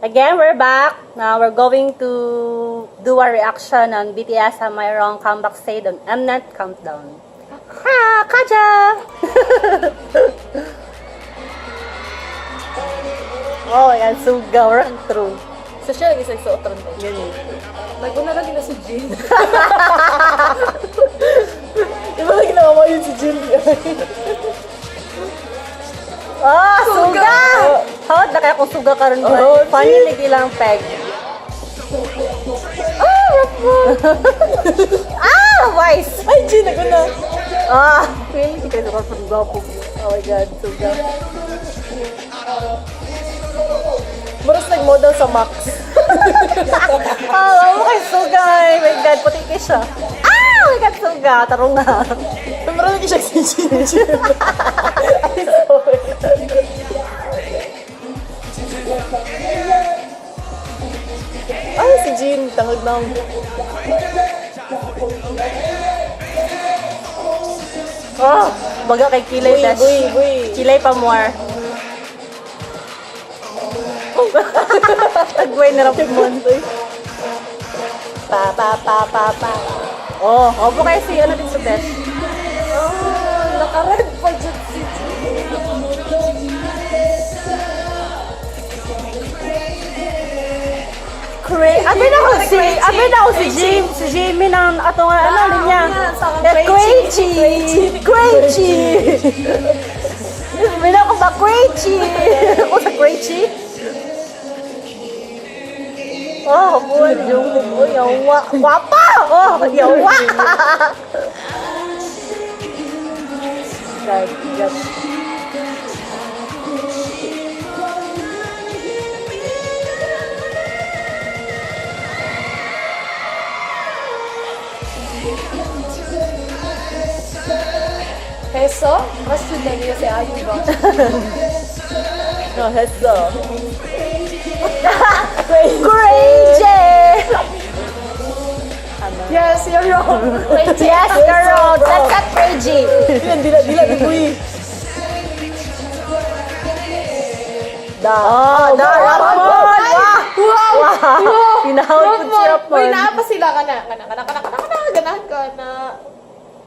Again, we're back. Now we're going to do a reaction on BTS Am I Wrong comeback stage on Mnet Countdown. Ha! Kaja! Oh, yan. Suga. We're through. So siya lagi sa suot ron eh. Ganun. Naguna lagi na si Jin. Di ba lagi nakawa yun si Jin? Ah, suga! Hawad na kaya kung suga ka rin ba? Oh, Funny lagi lang peg. Ah, rough one! Ah! Wise! Ay, Jin, naguna. Ah! Feeling si Chris ako from Gwapo. Oh my God, suga. Maras nag-model sa Max. Ah, oh, kay suga. Oh my God, puti kay siya. Ah! Oh my God, suga. Tarong nga. Maras lagi siya si Jin. Jin. Ay, sorry. Ay, si Jin. Tangod na. Oh, baga kay Kilay Buy, dash. buy, buy. Kilay pa more. Tagway na rin mo. Pa, pa, pa, pa, pa. Oh, opo kayo si ano din sa dash. Oh, naka-red pa dyan si Jin. Abi na ako si Jim, si Jimmy ng ato nga ano linya. Ah, Crazy. Crazy. Abi na ako ba crazy. Ako sa crazy. Oh, buwan yung oh, yawa. Guwapa! Oh, yawa. God, God. 했어? Question na niya si Ayu ba? No, 했어. Crazy! Yes, you're wrong. Yes, you're wrong. That's not crazy. Dila, dila, dila, di ko eh. Da. Oh, da, Ramon! Wow! Wow! Wow! Pinahawad po si Uy, Ramon. naa pa sila ka na. Kana, kana, kana, kana, kana. Ganahan ka na.